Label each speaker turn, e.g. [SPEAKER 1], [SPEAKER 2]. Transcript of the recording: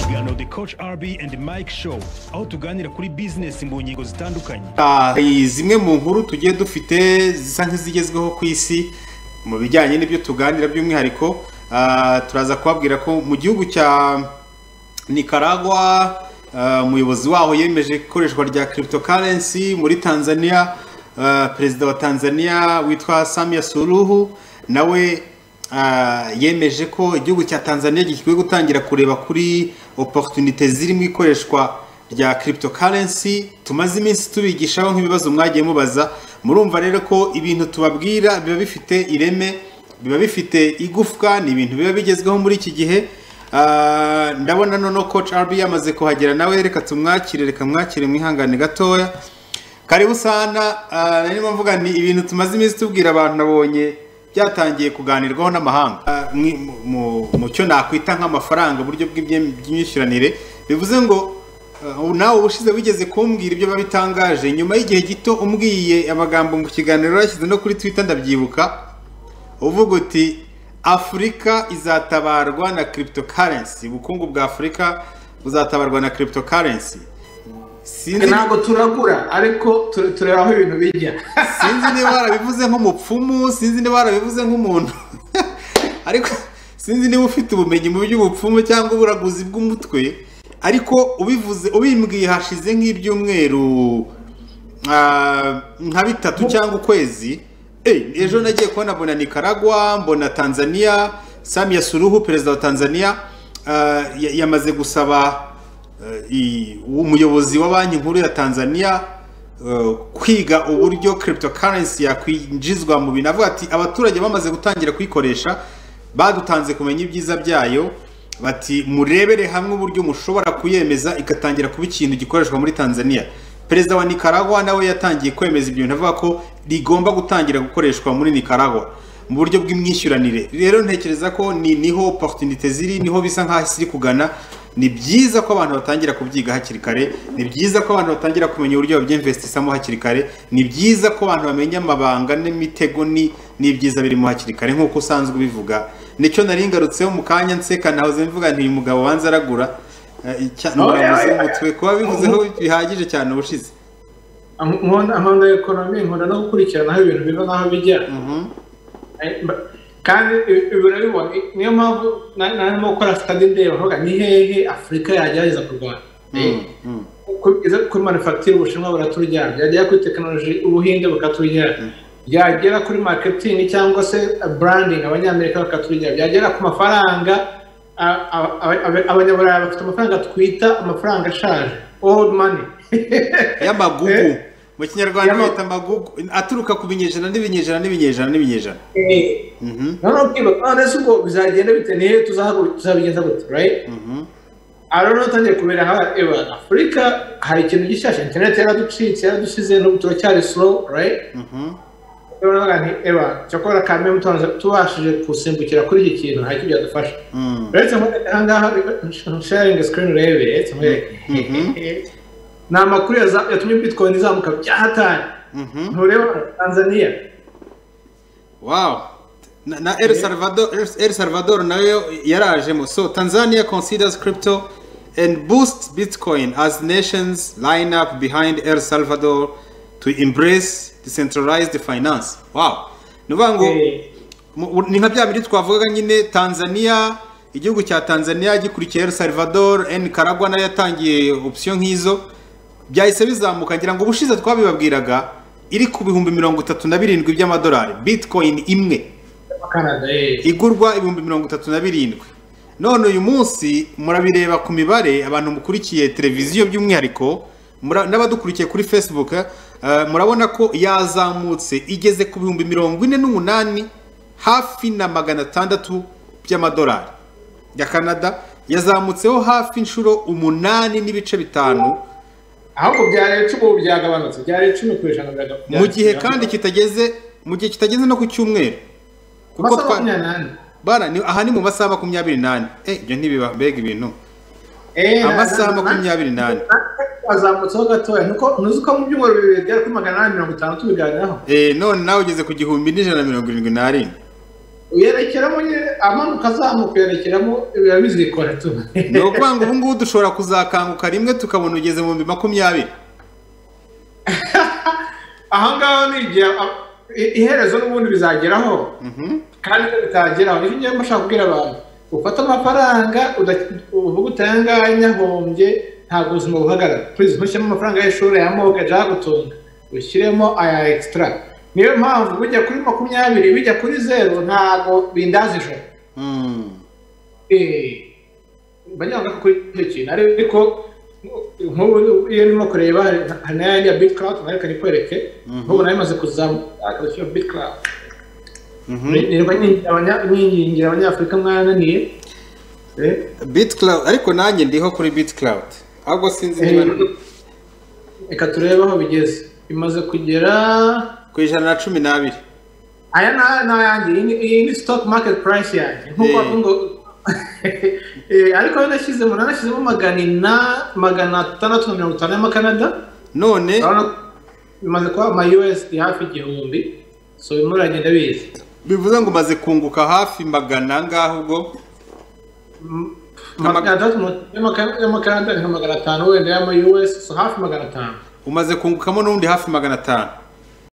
[SPEAKER 1] Ikiganiro The Coach RB and Mike Show, aho tuganira kuri business mu ngingo zitandukanye.
[SPEAKER 2] Zimwe mu nkuru tugiye dufite zisa nk'izigezweho ku isi mu bijyanye n'ibyo tuganira, by'umwihariko turaza kubabwira ko mu gihugu cya Nicaragua umuyobozi waho yemeje ikoreshwa rya cryptocurrency. Muri Tanzania, perezida wa Tanzania witwa Samia Suluhu nawe yemeje ko igihugu cya Tanzania gikwiye gutangira kureba kuri opportunité ziri mu ikoreshwa rya cryptocurrency. Tumaze iminsi tubigishaho nk'ibibazo mwagiye mubaza. Murumva rero ko ibintu tubabwira biba bifite ireme, biba bifite igufwa, ni ibintu biba bigezweho muri iki gihe. Ndabona noneho Coach RB yamaze kuhagera nawe, reka tumwakire, reka mwakire, mwihangane gatoya. Karibu sana. Narimo mvuga ni ibintu tumaze iminsi tubwira abantu, nabonye byatangiye kuganirwaho n'amahanga mu cyo nakwita nk'amafaranga, uburyo bw'imyishyuranire. Bivuze ngo nawe ubushize wigeze kumbwira ibyo babitangaje nyuma y'igihe gito umbwiye amagambo mu kiganiro yashyize no kuri Twitter, ndabyibuka, uvuga uti Afurika izatabarwa na cryptocurrency, ubukungu bwa Afurika buzatabarwa na cryptocurrency. Sinzi
[SPEAKER 3] Ntabwo turagura, ariko tureba aho ibintu bijya.
[SPEAKER 2] Sinzi niba warabivuze nk'umupfumu, sinzi niba warabivuze nk'umuntu, ariko sinzi niba ufite ubumenyi mu by'ubupfumu cyangwa uburaguzi bw'umutwe, ariko ubivuze ubimbwiye hashize nk'ibyumweru nka 3 cyangwa ukwezi. Ejo nagiye kubona mbona Nicaragua, mbona Tanzania. Samia Suluhu, perezida wa Tanzania, yamaze gusaba umuyobozi wa Banki Nkuru ya Tanzania kwiga uburyo cryptocurrency yakwinjizwa mu bintu. Avuga ati abaturage bamaze gutangira kuyikoresha, badutanze kumenya ibyiza byayo, bati murebere hamwe uburyo mushobora kuyemeza igatangira kuba ikintu gikoreshwa muri Tanzania. Perezida wa Nicaragua nawe yatangiye kwemeza ibyo bintu, avuga ko rigomba gutangira gukoreshwa muri Nicaragua mu buryo bw'imyishyuranire. Rero ntekereza ko ni niho opportunité ziri, niho bisa nkaho isi iri kugana. Ni byiza ko abantu batangira kubyiga hakiri kare, ni byiza ko abantu batangira kumenya uburyo babyinvestisamo hakiri kare, ni byiza ko abantu bamenya amabanga n'imitego n'ibyiza birimo hakiri kare, nk'uko usanzwe ubivuga. Nicyo nari ngarutseho mu kanya nseka, nahoze mvuga nti uyu mugabo wanze aragura n'umuramuzi w'umutwe, kuba bivuzeho bihagije cyane ubushize.
[SPEAKER 3] Nkunda economy, nkunda no gukurikirana aho ibintu biva n'aho bijya. Kandi urabibona, niyo mpamvu narimo gukora study ndeba mvuga ni hehe Afurika yagerageza kurwana. Kuri manufacture Ubushinwa buraturyana, byagera kuri tekinoloji Ubuhinde bukaturyana, byagera kuri marketing cyangwa se branding Abanyamerika bakaturyana, byagera ku mafaranga Abanyaburayi bafite amafaranga twita amafaranga ashaje, old money,
[SPEAKER 2] y'amagugu mu Kinyarwanda bita amagugu, aturuka ku binyejana n'ibinyejana n'ibinyejana n'ibinyejana.
[SPEAKER 3] Noneho ukibaza none se ubwo bizagenda bite, ni hehe tuzabigenza gute, right? Rero utangiye kubera nka eba Afurika hari ikintu gishyashya, internet yaraducitse, yaradusize, n'ubu turacyari slow, right? Rero nti eba cyakora kamwe tubashije gusimbukira kuri iki kintu, hari icyo byadufasha. Uretse aha ngaha sharing screen urebe, uretse nkwereke ni amakuru yatumye Bitcoin izamuka byahatanye. Ntureba Tanzania?
[SPEAKER 2] Wow, na El Salvador, El Salvador nayo yarajemo. So Tanzania considers crypto and boosts Bitcoin as nations line up behind El Salvador to embrace decentralized finance. Wow, ni ukuvuga ngo ni nka bya bindi twavugaga nyine. Tanzania, igihugu cya Tanzania gikurikiye El Salvador, Nicaragua nayo yatangiye option nk'izo, byahise bizamuka. Ngira ngo ubushize twabibabwiraga iri ku 37,000 by'amadolari Bitcoin imwe.
[SPEAKER 3] Canada.
[SPEAKER 2] Igurwa 37,000. None uyu munsi murabireba ku mibare, abantu mukurikiye televiziyo by'umwihariko n'abadukurikiye kuri Facebook, murabona ko yazamutse igeze ku 48 hafi na 600 by'amadolari ya Canada. Yazamutseho hafi inshuro 8.5.
[SPEAKER 3] Ahubwo byari 10, ubu byagabanutse, byari 10%.
[SPEAKER 2] Mu gihe kandi kitageze, mu gihe kitageze no ku cyumweru, kuko
[SPEAKER 3] amasaha 24.
[SPEAKER 2] Bara ni aha ni mu masaha 24. Ibyo ntibiba, mbega ibintu! Amasaha 24.
[SPEAKER 3] Wazamutseho gatoya, nuko ntuzi ko mu byumweru 2 byari kuri 850 tubiganiraho.
[SPEAKER 2] None nawe ugeze ku 1177.
[SPEAKER 3] Uyerekeramo nyine. Amanuka azamuka uyarekeramo, biba bizikora tu.
[SPEAKER 2] Ni ukuvuga ngo ubu ngubu dushobora kuzakanguka rimwe tukabona ugeze mu 20,000.
[SPEAKER 3] Aha ngaho ni igihe iherezo n'ubundi bizageraho, kandi iyo bitageraho nicyo ngiye mbashaka kubwira abantu: ufate amafaranga, uvuga uti aya ngaya nyahombye ntabwo ubuzima buhagarara. Please, ntushyiremo amafaranga y'ishuri ya mortgage agutunga, ushyiremo aya extra. Niyo mpamvu bijya kuri 20, bijya kuri zeru, ntabwo bindaza ijoro. Bajya bavuga kuri icyo kintu, ariko nk'ubu iyo ndimo kureba hari n'ayandi ya BitClout, ariko nikwereke nk'ubu nayo imaze kuzamuka, akabashyira BitClout. Nirirwa nyingingira Abanyafurika, mwananiye.
[SPEAKER 2] BitClout, ariko nanjye ndiho kuri BitClout, ahubwo sinzi niba
[SPEAKER 3] Reka turebe aho bigeze, imaze kugera
[SPEAKER 2] ku 112.
[SPEAKER 3] Aya ni ayanjye, iyi ni stock market price yanjye nk'uko bavuga ngo ariko yo nanashyizemo 650 y'amakanada.
[SPEAKER 2] None
[SPEAKER 3] Urabona ko bimaze kuba ama USD hafi 1000, so birimo biragenda biza.
[SPEAKER 2] Bivuze ngo umaze kunguka hafi magana angahe ubwo?
[SPEAKER 3] 600 y'amakanada ni nka 500 wenda y'ama US, so hafi 500.
[SPEAKER 2] Umaze kungukamo n'ubundi hafi 500.